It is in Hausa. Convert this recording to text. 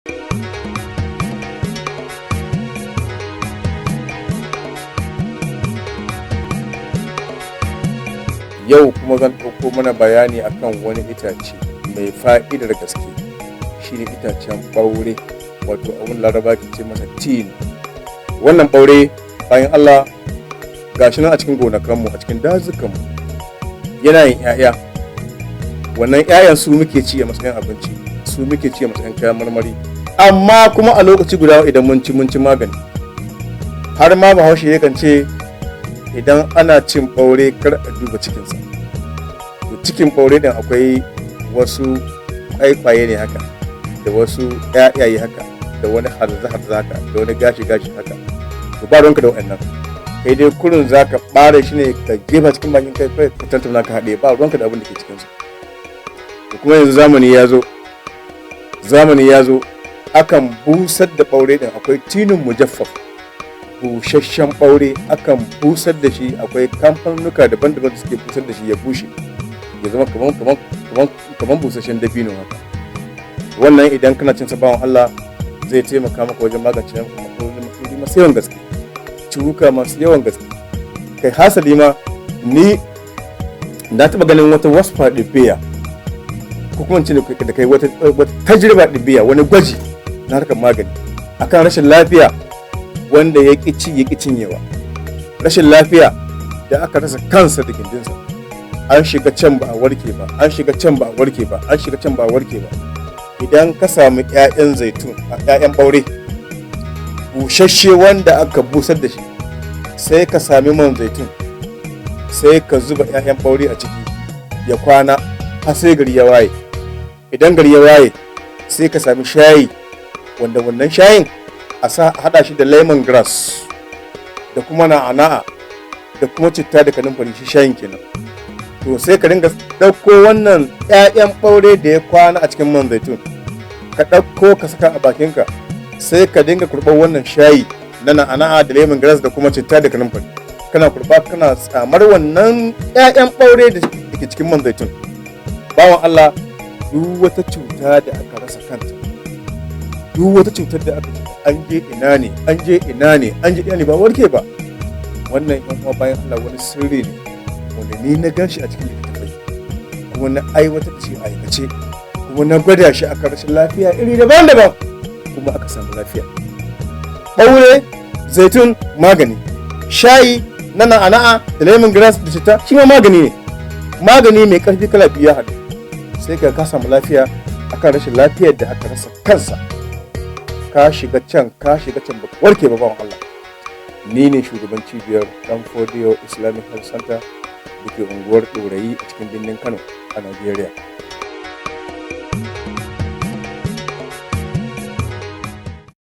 Yau kuma zan ɗauko mana bayani akan wani itace mai fa'idar gaske, shine itacen ɓaure, wato abin Laraba ke ce masa tin. Wannan ɓaure, bayan Allah, gashi nan a cikin gonakanmu, a cikin dazukanmu, yana yin 'ya'ya. Wannan 'ya'yan su muke ci a matsayin abinci, su muke ci a matsayin kayan marmari, amma kuma a lokaci guda idan mun ci, mun ci magani. Har ma Bahaushe yakan ce idan ana cin ɓaure kar a duba cikinsa. To, cikin ɓaure ɗin akwai wasu ƙwaiƙwaye ne haka, da wasu ƴaƴaye haka, da wani harza-harza haka, da wani gashi-gashi haka. To, ba ruwanka da waɗannan. Kai dai kurun za ka ɓare shi ne ka jefa cikin bakin kai, kai ka tantauna, ka haɗe, ba ruwanka da abin da ke cikinsa. To, kuma yanzu zamani ya zo, zamani ya zo, akan busar da ɓaure ɗin. Akwai tinin mujaffaf, busasshen ɓaure, akan busar da shi. Akwai kamfanuka daban-daban da suke busar da shi ya bushe, ya zama kaman busasshen dabino haka. Wannan idan kana cin sa, bawan Allah, zai taimaka maka wajen magance matsaloli masu yawan gaske, ciwuka masu yawan gaske. Kai, hasali ma ni na taɓa ganin wata wasfa ɗibbiya, ko kuma ce da kai wata tajriba ɗibbiya, wani gwaji na harkar magani akan rashin lafiya wanda ya ƙi ci ya ƙi cinyewa, rashin lafiya da aka rasa kansa da gindinsa. An shiga can ba a warke ba, an shiga can ba a warke ba, an shiga can ba a warke ba. Idan ka samu 'ya'yan zaitun a 'ya'yan ɓaure busasshe wanda aka busar da shi, sai ka sami man zaitun, sai ka zuba 'ya'yan ɓaure a ciki ya kwana har sai gari ya waye. Idan gari ya waye, sai ka sami shayi, wanda wannan shayin a sa hada shi da lemon grass da kuma na'ana'a da kuma citta da kanumfari, shi shayin kenan. To, sai ka ringa ɗauko wannan 'ya'yan ɓaure da ya kwana a cikin man zaitun, ka ɗauko ka saka a bakinka, sai ka dinga kurɓar wannan shayi na na'ana'a da lemon grass da kuma citta da kanumfari. Kana kurɓa, kana tsamar wannan 'ya'yan ɓaure da ke cikin man zaitun. Bawan Allah, duk wata cuta da aka rasa kanta, duk wata cutar da aka ce an je ina ne, an je ina ne, an je ina ne, ba warke ba, wannan, yan uwa, bayan Allah, wani sirri ne wanda ni na gan shi a cikin littattafai, kuma na aiwatar da shi a aikace, kuma na gwada shi a rashin lafiya iri daban-daban, kuma aka samu lafiya. Ɓaure, zaitun, magani. Shayi na na'ana'a da lemon grass da citta, shi ma magani ne. Magani mai ƙarfi kala biyu ya haɗu, sai ka samu lafiya akan rashin lafiyar da aka rasa kansa. Ka shiga can, ka shiga can, baka warke ba. Bawan Allah, ni ne shugaban cibiyar Dan Fodiyo Islamic Health Center da ke unguwar Ɗorayi a cikin birnin Kano a Nigeria.